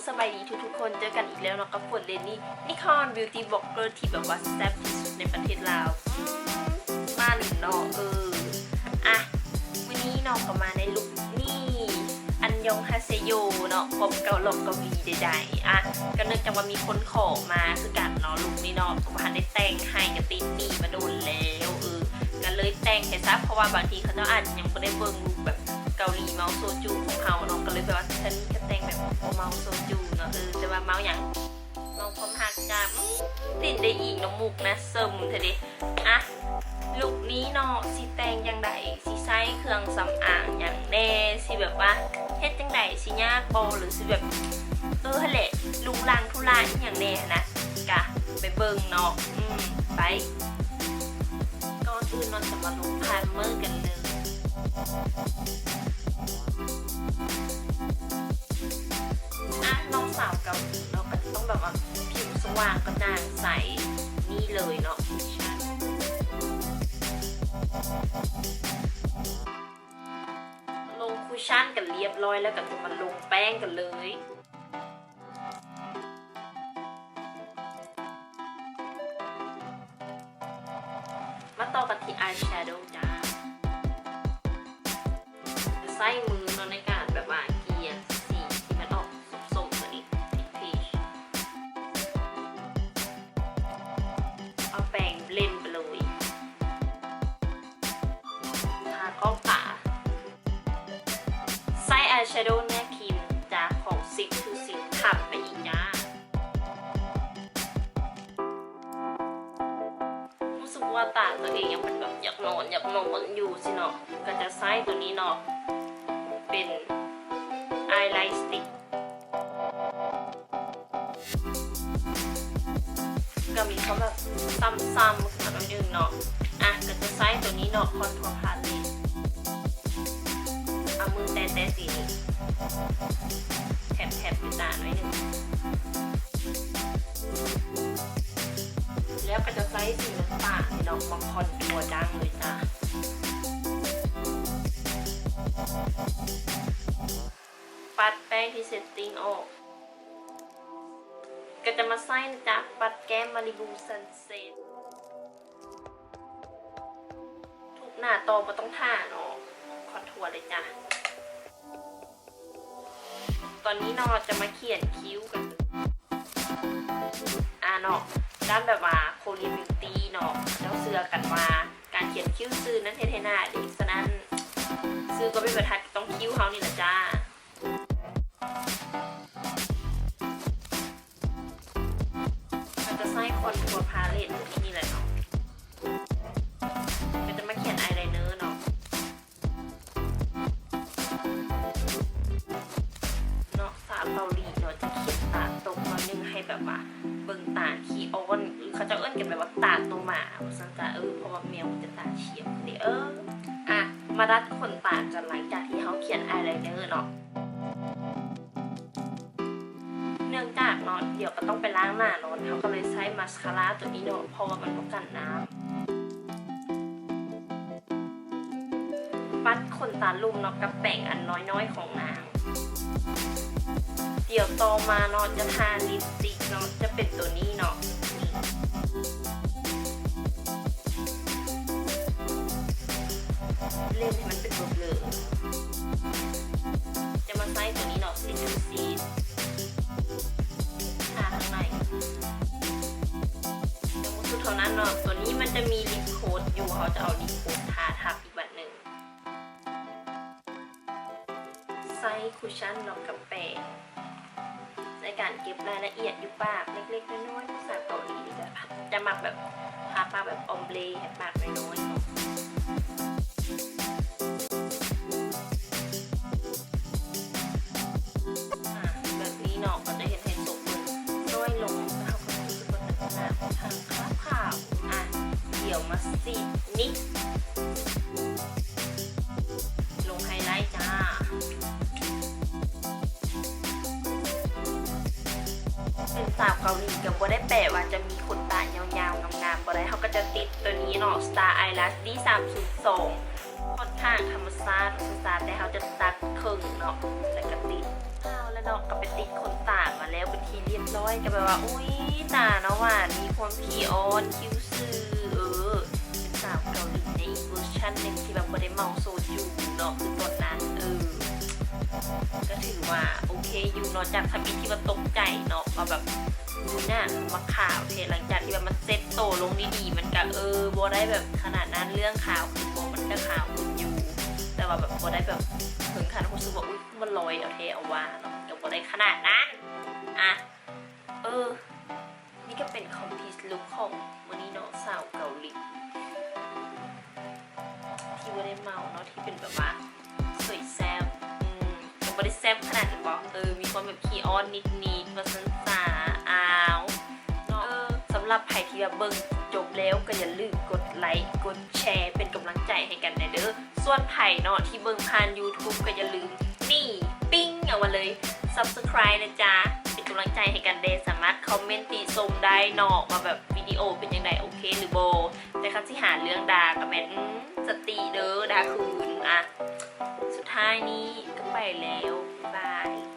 ສະບາຍດີທຸກໆຄົນ, ເຈີກັນອີກແລ້ວເນາະກັບຝົນ ເລນນີ້ ນິຄອນ ບິວຕີ້ບລັອກເກີ ທີ່ແບບວ່າແຊບທີ່ສຸດໃນປະເທດລາວ. ອືມ ມັນເນາະ ເອີ ອ່ະ ມື້ນີ້ເນາະກໍມາໃນລຸກນີ້ ອັນຢອງຮາເຊໂຍເນາະ ຄວາມເກົ່າຫຼອກເກົາຫຼີໃດໆ. ອ່ະ ກໍເນື່ອງຈາກວ່າມີຄົນຂໍມາຄືກັນເນາະ ລຸກນີ້ເນາະ ກໍບໍ່ທັນໄດ້ແຕ່ງໃຫ້ ກໍຕິດໜີ້ມາດົນແລ້ວ ເອີ ກໍເລີຍແຕ່ງໃຫ້ຊະ ເພາະວ່າບາງທີເຂົາເຈົ້າອາດຈະຍັງບໍ່ໄດ້ເບິ່ງລຸກແບບເກົາຫຼີເມົາໂຊຈູຂອງເຮົາເນາະ ກໍເລີຍແບບວ່າ ເທື່ອນີ້ກໍແຕ່ງແບບບໍ່ເມົາໂຊຈູເນາະ ເອີ ແຕ່ວ່າເມົາຫຍັງ? ເມົາຄວາມຮັກຈ້າ. ອືມ ຕິດໄດ້ອີກເນາະ ມຸກນະ ເຊິ່ມແທ້ເດ. ອ່ະ ລຸກນີ້ເນາະ ຊິແຕ່ງຈັ່ງໃດ? ຊິໃຊ້ເຄື່ອງສຳອາງຫຍັງແດ່? ຊິແບບວ່າເຮັດຈັ່ງໃດ? ຊິຍາກບໍ່? ຫຼືຊິແບບ ເອີ ຫັ້ນແຫຼະ ລຸງລັງທຸລະອີ່ຫຍັງແດ່ຫັ້ນນະ? ກະໄປເບິ່ງເນາະ. ອືມ ໄປ. ກ່ອນອື່ນເນາະ ຈະມາລົງໄພເມີກັນເລີຍ. ອ່ະ ນ້ອງສາວເກົາຫຼີເນາະ ກໍຈະຕ້ອງແບບວ່າຜິວສະຫວ່າງກະຈ່າງໃສ ນີ້ເລີຍເນາະ ຄຸຊຊັ່ນ. ລົງຄຸຊຊັ່ນກັນລຽບຮ້ອຍແລ້ວ ກໍຈະມາລົງແປ້ງກັນເລີຍ. ມາຕໍ່ກັນທີ່ອາຍແຊໂດຈ້າ. ຈະໃຊ້ມືເນາະ ໃນການແບບວ່າເກ່ຍສີທີ່ມັນອອກສົ້ມໆ ຕົວນີ້ ເພຈ ເອົາແປງເບລນໄປເລີຍ ທາຂອບຕາ. ໃຊ້ອາຍແຊໂດເນື້ອຄຣີມຈາກຂອງ Six to Six ທັບໄປອີກຈ້າ. ຮູ້ສຶກວ່າຕາຕົວເອງຍັງເປັນແບບຢາກນອນ ຢາກນອນຢູ່ຊີ້ເນາະ ກໍຈະໃຊ້ຕົວນີ້ເນາະ ເປັນອາຍໄລສະຕິກ ກໍມີຄວາມແບບຊ້ຳໆຂຶ້ນມາໜ້ອຍໜຶ່ງເນາະ. ອ່ະ ກໍຈະໃຊ້ຕົວນີ້ເນາະ ຄອນທົວພາເລັດ ເອົາມືແຕະໆ ສີນີ້ ແທບໆຢູ່ຕາໜ້ອຍໜຶ່ງ ແລ້ວກໍຈະໃຊ້ສີນ້ຳຕານນີ້ເນາະ ມາຄອນທົວດັ້ງເລີຍຈ້າ. ປັດແປ້ງທີ່ເຊັດຕິ້ງອອກ ກໍຈະມາໃຊ້ນະຈ໊ະ ປັດແກ້ມມາລີບູຊັນເຊັດ. ທຸກໜ້າຕໍ່ບໍ່ຕ້ອງຖ້າເນາະ ຄອນທົວເລີຍຈ້າ. ຕອນນີ້ເນາະ ຈະມາຂຽນຄິ້ວກັນ ອ່າເນາະ ດ້ານແບບວ່າໂຄເຣຍນບິວຕີ້ເນາະ ເຂົາເຈົ້າເຊື່ອກັນວ່າການຂຽນຄິ້ວຊື່ນັ້ນເຮັດໃຫ້ໜ້າເດັກ ສະນັ້ນ ຊື່ກໍເປັນປະທັດກັບຕ້ອງຄິ້ວເຮົານີ້ລະຈ້າ. ເຮົາຈະໃຊ້ຄອນທົວພາເລັດຕົວນີ້ແຫຼະເນາະ ກໍຈະມາຂຽນອາຍໄລເນີເນາະ ເນາະ ສາວເກົາຫຼີເນາະ ຈະຂຽນຕາຕົກໜ້ອຍໜຶ່ງ ໃຫ້ແບບວ່າເບິ່ງຕາຂີ້ອ້ອນ ເຂົາເຈົ້າເອີ້ນກັນແບບວ່າຕາໂຕໝາວ່າຊັ້ນຈ້າ ເອີ ເພາະວ່າແມວມັນຈະຕາຂຽວເດ້ ເອີ. ອ່ະ ມາດັດຂົນຕາກັນ ຫຼັງຈາກທີ່ເຮົາຂຽນອາຍໄລເນີເນາະ. ເນື່ອງຈາກເນາະ ດຽວກໍຕ້ອງໄປລ້າງໜ້າເນາະ ເຮົາກໍເລີຍໃຊ້ມາສຄາຣາຕົວນີ້ເນາະ ເພາະວ່າມັນບໍ່ກັນນ້ຳ. ປັດຂົນຕາລຸ່ມເນາະ ກັບແປງອັນນ້ອຍໆຂອງນາງ. ດຽວຕໍ່ມາເນາະ ຈະທາລິບສະຕິກເນາະ ຈະເປັນຕົວນີ້ເນາະ ນີ້ ເຫຼັ້ນໃຫ້ມັນເປັນເບລີໆ ຈະມາໃຊ້ຕົວນີ້ເນາະ ຊີດທູຊີດ ທາທາງໃນ. ຍັງບໍ່ສຸດເທົ່ານັ້ນເນາະ ຕົວນີ້ມັນຈະມີລິບໂຄດຢູ່ ເຮົາຈະເອົາລິບໂຄດທາທັບອີກບາດໜຶ່ງ. ໃຊ້ຄຸດຊັ່ນເນາະ ກັບແປງ ໃນການເກັບລາຍລະອຽດຢູ່ປາກເລັກໆນ້ອຍໆ ພວກສາວເກົາຫຼີຈະ ຈະມັກແບບທາປາກແບບອອມເບຣ ໃຫ້ປາກນ້ອຍໆເນາະ. ອ່າ ແບບນີ້ເນາະ ກໍຈະເຮັດໃຫ້ສົບເບິ່ງນ້ອຍລົງ ແລ້ວເຮົາກໍຮູ້ສຶກວ່າໜ້າຂ້ອນຂ້າງຂາວໆ. ອ່າ ດຽວມາສີດນິດ ລົງໄຮໄລຈ້າ. ເປັນສາວເກົາຫຼີກໍບໍ່ໄດ້ແປວ່າຈະມີຂົນຕາຍາວໆງາມໆບໍ່ໄດ້ ເຮົາກໍຈະຕິດຕົວນີ້ເນາະ Star Eyelash ດີ ສາມສູນສອງ ຂ້ອນຂ້າງທຳມະຊາດ ແຕ່ເຮົາຈະຕັດເຄິ່ງເນາະ ແລ້ວກໍຕິດ. ເອົາລະເນາະ ກໍໄປຕິດຂົນຕາ ແລ້ວເປັນທີ່ຮຽບຮ້ອຍ ກໍແບບວ່າ ໂອ້ຍ ຕາເນາະຫວານ ມີຄວາມຂີ້ອ້ອນ ຄິວຊື່ ເອີ ເປັນສາວເກົາຫຼີໃນອີກເວີຊັນໜຶ່ງທີ່ແບບບໍ່ໄດ້ເມົາໂຊຈູເນາະ ຄືຕອນນັ້ນ ເອີ ກໍຖືວ່າໂອເຄຢູ່ເນາະ ຈາກທຳອິດທີ່ວ່າຕົກໃຈເນາະ ວ່າແບບ ອຸ້ຍ ໜ້າມາຂາວແທ້ ຫຼັງຈາກທີ່ວ່າມັນເຊັດໂຕລົງດີໆ ມັນກໍ ເອີ ບໍ່ໄດ້ແບບຂະໜາດນັ້ນ ເລື່ອງຂາວຂຶ້ນບໍ່ ມັນກໍຂາວຂຶ້ນຢູ່ ແຕ່ວ່າແບບບໍ່ໄດ້ແບບເຖິງຂັ້ນຮູ້ສຶກວ່າ ອຸ້ຍ ມັນລອຍເອົາແທ້ເອົາວ່າເນາະ ກໍບໍ່ໄດ້ຂະໜາດນັ້ນ ອະ ເອີ ນີ້ກໍເປັນຄອມພລີດລຸກຂອງມື້ນີ້ເນາະ ສາວເກົາຫຼີທີ່ບໍ່ໄດ້ເມົາເນາະ ທີ່ເປັນແບບວ່າສວຍແຊບ ອືມ ກໍບໍ່ໄດ້ແຊບຂະໜາດນັ້ນບໍ ເອີ ມີຄວາມແບບຂີ້ອ້ອນນິດໆ ວ່າຊັ້ນສາ ອ້າວ ເນາະ ເອີ ສຳລັບໃຜທີ່ແບບເບິ່ງຈົບແລ້ວ ກໍຢ່າລືມກົດໄລ ກົດແຊ ເປັນກຳລັງໃຈໃຫ້ກັນແດ່ເດີ. ສ່ວນໃຜເນາະທີ່ເບິ່ງຜ່ານຢູທູບ ກໍຢ່າລືມນີ້ ປິ້ງ ເອົາມາເລີຍ ຊັບສະຄຣາຍ ນະຈ໊ະ ເປັນກຳລັງໃຈໃຫ້ກັນແດ່ ສາມາດຄອມເມັນຕິຊົມໄດ້ເນາະ ວ່າແບບວິດີໂອເປັນຈັ່ງໃດ ໂອເຄຫຼືບໍ່ ແຕ່ຄັນຊິຫາເລື່ອງດ່າກໍແມ່ນ ອືມ ສະຕິເດີ ດ່າຄືນ ອະ ສຸດທ້າຍນີ້ກໍໄປແລ້ວ ບາຍບາຍ.